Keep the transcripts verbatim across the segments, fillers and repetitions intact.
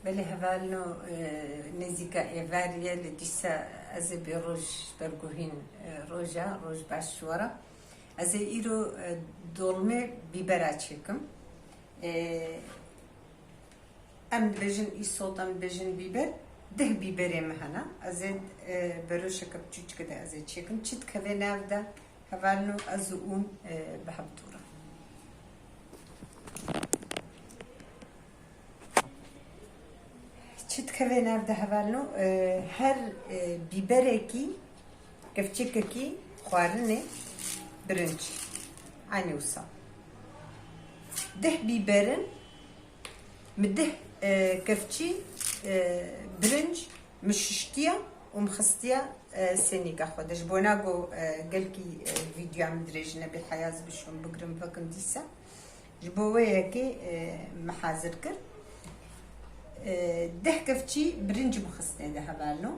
Belê hevalno, e, nêzîka êvarî ye, li dîsa ez ê bê roj berguhîn, e, roja, roj baş ji we re. Ez ê îro, e, dolmê bîbera çêkim. E, em dibêjin îsot, em dibêjin bîber. Deh bîberê min hene. Ez ê, e, beroşeke piçûçike de ez ê çêkim. Çi dikeve nav de? Hevalno ez û hûn, e, bi hev dûr in. Çi dikeve nav de hevalno? E, her, e, bîberekî kevçikekî xwarinê birinc. Eynî wisa. Deh bîberin, min deh, e, kevçî, e, birinc min şiştiye û min xistiye, e, sênîka xwe de. Ji bona ku, e, gelkî, e, vîdyoya min dirêj nebe, heya ez bişûm bigrim vekim dîsa. Ji bo wê yekê, e, min hazir kir. E, deh kevçî birinc min xistine de hevalno.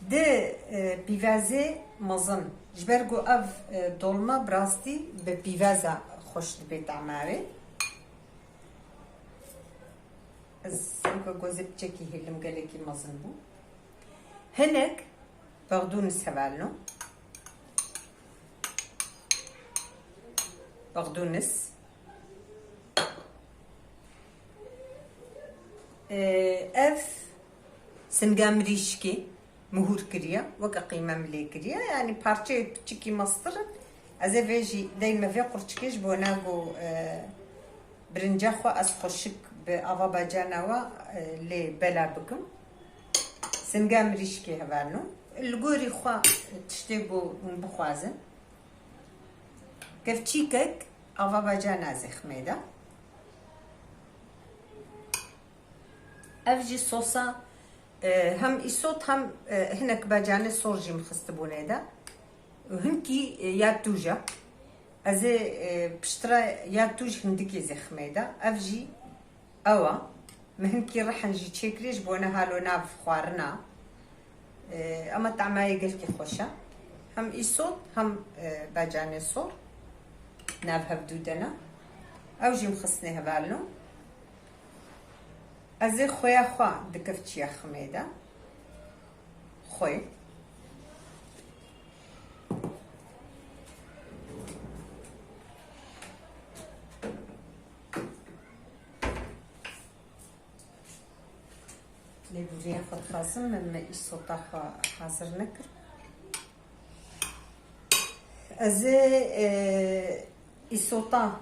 Di, e, pîvazê mezin. Ji ber ku ev, e, dolma bi rastî bi pîvaza xweş dibe tama wê. Ez sanki gozê piçekî hêlim gelekî mezin bû. Hinek bexdûnis hevalno. Bexdûnis. Ee, ev singa mirîşkê min hûr kiriye, weke qîme min lê kiriye. Yanî parçeyê piçikî mestir in. Ez ê vê jî deyme vê qurçikê ji bona ku, e, birinca xwe ez xweşik bi ava bacana we, e, lê bela bikim. Singa mirîşkê hevalno. Li gorî xwe tiştê ku hûn bixwazin. Kevçîkek ava bacana zêxmê de. Ev jî sosa, e, hem îsot hem, e, hinek bacanê sor jî min xistibûnê de. Hinkî, e, ya tûj e. Ez ê, e, piştre ya tûj hindikê zêxmê de. Ev jî ew e. Min hinkî rihin jî çêkirî ji bona halo nav xwarina. E, ema tamayê gelkî xweş e. Hem îsot hem, e, bacanê sor. Nav hevdû de ne. Ew jî min xistine hevalno. Ez ê xweya xwe di kevçiya ximê de. Xwê. Lêbûriya xwe dixwazim, min, min îsota xwe hazir nekir. Ez ê, e, îsota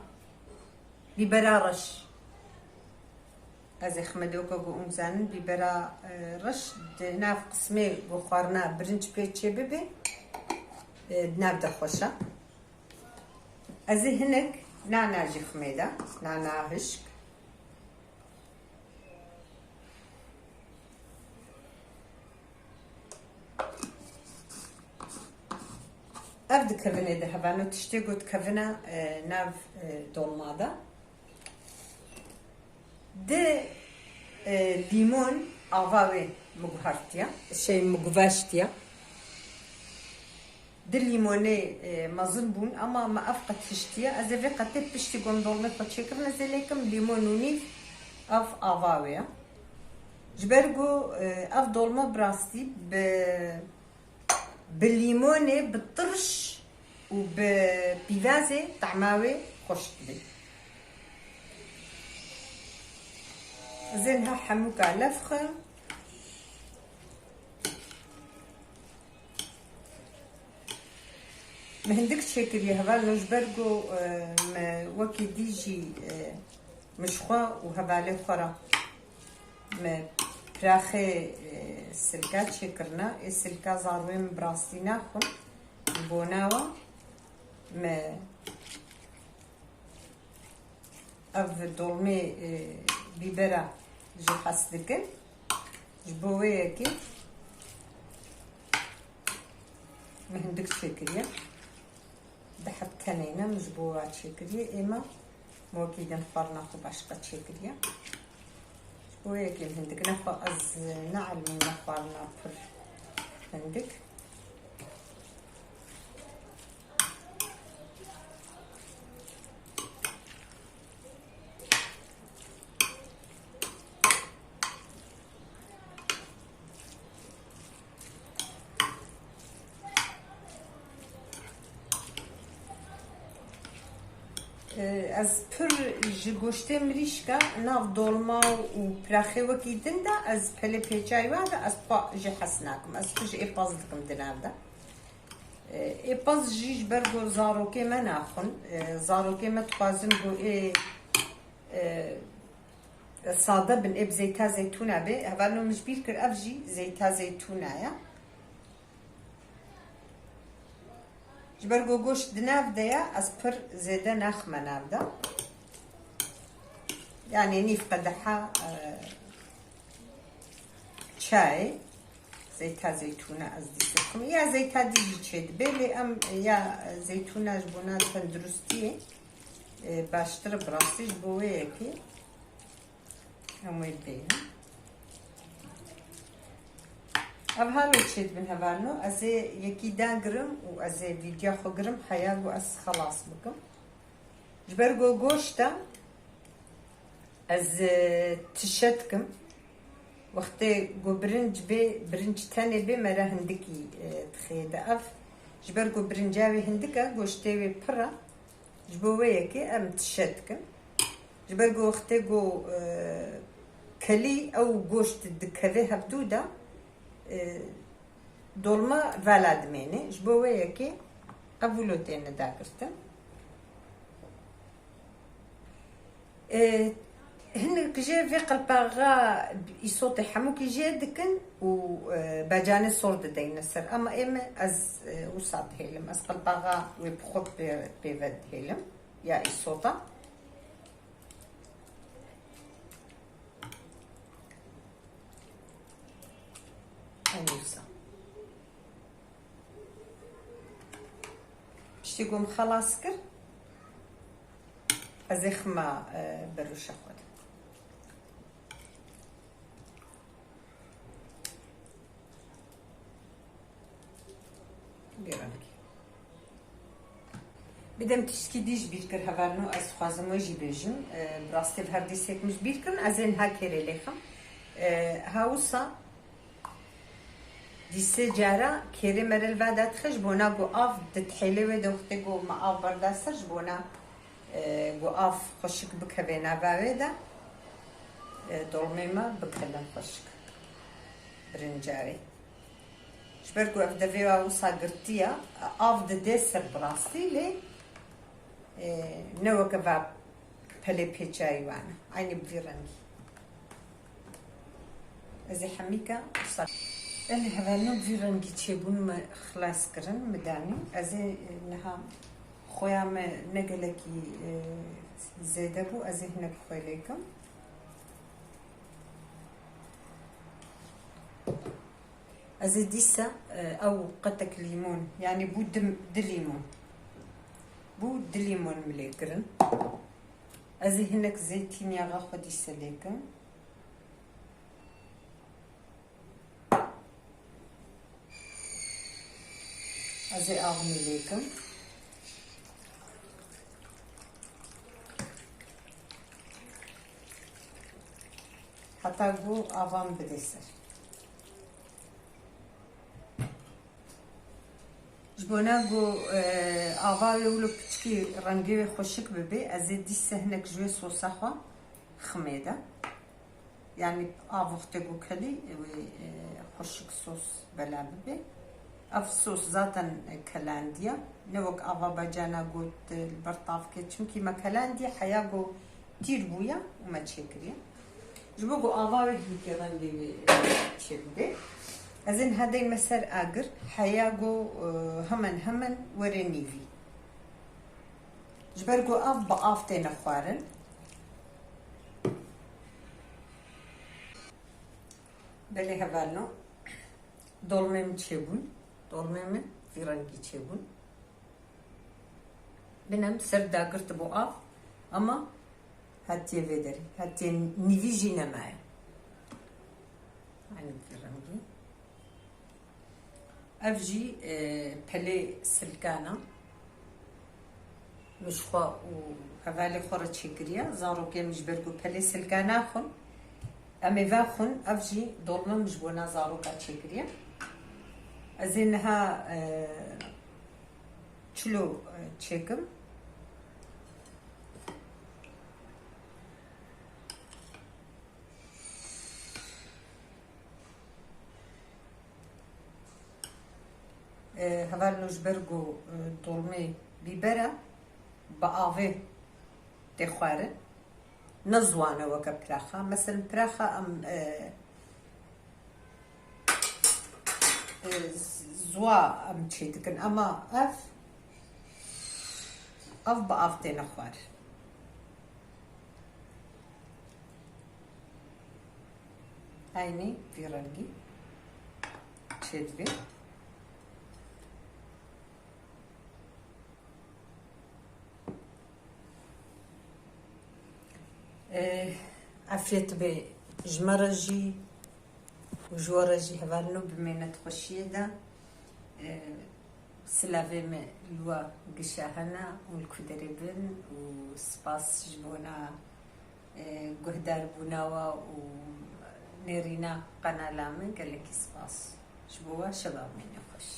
bîbera reş. Ez ê xime de weke ku hûn zanin, bîbera, e, reş di nav qismê ku xwarina birinc pê çê bibe, e, di nav de xweş e. Ez ê hinek nana jî ximê de, nana hişk. Ev dikevine de hevalno, tiştê ku dikevine, e, nav, e, dolma de. Di, e, lîmon ava wê min guhertiye, şey, min guveştiye. Di lîmonê, e, mezin bûn, ema me ev qet hiştiye. Ez ê vê qetê piştî ku em dolmê xwe çêkirin, ez ê lê kim lîmon û nîv, ev ava wê ye. Ji ber ku, e, ev dolma bi rastî bi, bi lîmonê, bi tirş û bi pîvazê tahma wê xweş dibe. Ez ê niha hemûka levxim. Min hindik çêkiriye hevalno, ji ber ku, e, me wekî dî jî, e, min ji xwe û hevalê xwe re me piraxê, e, silka çêkirine. Ê silka zarwê min bi rastî naxwin. Ji bona we me Ev dolmê, e, bîbera jî hez dikin. Ji bo wê yekê min hindik çêkiriye. Di heb tenê ne min ji bo wa çêkiriye. Êma wekî din xwarina xwe başqa çêkiriye. Ji bo wê yekê min hindik nexwe ez ne elmî ne xwarina pir hindik. Ez pir ji goştê mirîşka nav dolma û piraxê wekî din de ez pelê pêçayî wan de ez xwe jê hes nakim. Ez xwe ji ê pez dikim di nav de. Ê pez jî ji ber ku zarokê me naxwin. Ê, zarokê me dixwazin ku ê, ê, sade bin, ê bi zeyta zeytûna bê. Hevalno min ji bîr kir, ev jî zeyta zeytûna ye. Ji ber ku goşt di nav de ye, ez pir zêde naxime nav de. Yanî nîv qedeha, e, çayê zeyta zeytûna ez dîse dikim. Ya zeyta dî jî çêdibe, lê em ya zeytûna ji bona tenduristiyê, e, baştir e, bi rastî ji bo wê yekê. Em wê bêjin. Ev halo çêdibin hevalno. Ez ê yekî dagirim û ez ê vîdya xwe girim heya ku ez xelas bikim. Ji ber ku goşta ez, e, tişe dikim. Wextê ku birinc bê, birinc tenê bê, mere hindikî, e, dixê de ev. Ji ber ku birinca wê hindik e, goştê wê pir e. Ji bo wê yekê em tişe dikin. Ji ber ku wextê ku, e, kelî ew goşt dikeve hevdû de, e, dolma vala dimêne. Ji bo wê yekê ev wilo têne dagirtin. E, hinek jê vê qelpaxa îsotê hemûkî jê dikin û, e, becanê sor dideyne ser. Ama ê me ez, e, wisa dihêlim. Ez qelpaxa wê bi xwe pê, pê ve dihêlim. Ya îsota. Enî wisa. Piştî ku min xelas kir, ez ê xima, e, berûşa xwe de. Bêrengî. Bidem tişkî dî ji bîr kir hevalno, ez dixwazim wê jî bêjim. E, bi rastî bi her dîsek min ji bîr kirin, ez ê niha kêrê lêxim. E, ha wisa Dîsê cara kêrê me re li va de dixe, ji bona ku av di tihêlê wê de wextê ku me av berda ser, ji bona, e, ku av xweşik bikeve nava wê de, e, dolmê me bikevin xweşik. Birincarê. Ji ber ku ev devê wa wisa girtiye, av dide ser bi rastî lê, e, ne weke va pelê pêçayî wan e. Eynî bi vî rengî. Ez ê hemîka wisa. Belê hevalno bi vî rengî çêbûn me xilas kirin, me danî. Ez ê, e, niha xweya me ne gelekî, e, zêde bû, ez ê hinek xwê lê kim. Ez ê dîsa, e, ew qetek lîmon, yanî bû di, di lîmon. Bû di lîmon min lê kirin. Ez ê hinek zeytînyaxa xwe dîsa lê kim. Ez ê axmî lê kim. Heta ku ava min bide ser. Ji bona ku, e, ava wê wilo piçikî rengê wê xweşik bibe, ez ê dîsa hinek ji wê sosa xwe ximê de. Yanî av wextê ku kelî wê, e, xweşik sos bela bibe. Ev sos zaten kelandiye. Ne wek ava bacana got, e, li ber tavkê. Çimkî me kelandiye heya ku tîr bûye û me çêkiriye. Ji bo ku ava wê hînkê rengê wê, e, çêbibe. Ez ê niha deyme ser agir. Heya ku, e, hemen hemen were nîvî. Ji ber ku av bi av têne xwarin. Belê hevalno. Dolmê min çêbûn. Dolmê min vî rengî çêbûn. Binem ser dagirtibû av. Ama hatiye vê derê. Hatiye nîvî jî nemaye. Eynî vî rengî. Ev jî, e, pelê silkan e. Min ji xwe û hevalê xwe re çêkiriye. Zarokê min ji ber ku pelê silkan naxwin, em ê vexwin. Ev jî dolma min ji bona zaroka çêkiriye. Ez ê niha, e, çilo, e, çêkim. Hevalno ji ber ku, e, dolmê bîber e, bi avê tê xwarin. Ne ziwan e weke piraxa. Mesela piraxa em, e, e, z-, ziwa em çê dikin. Ama ev, ev bi av têne xwarin. Eynî vî rengî çêdibê. Ê, efiyet be ji me re jî û ji we re jî hevalno bimêne di xweşiyê de. Ê, silavê me li we gişa hene û li ku derê bin û spas ji bona, ê, guhdarbûna we û nêrîna qenala min. Gelekî spas ji bo we, şeva bimêne xweş.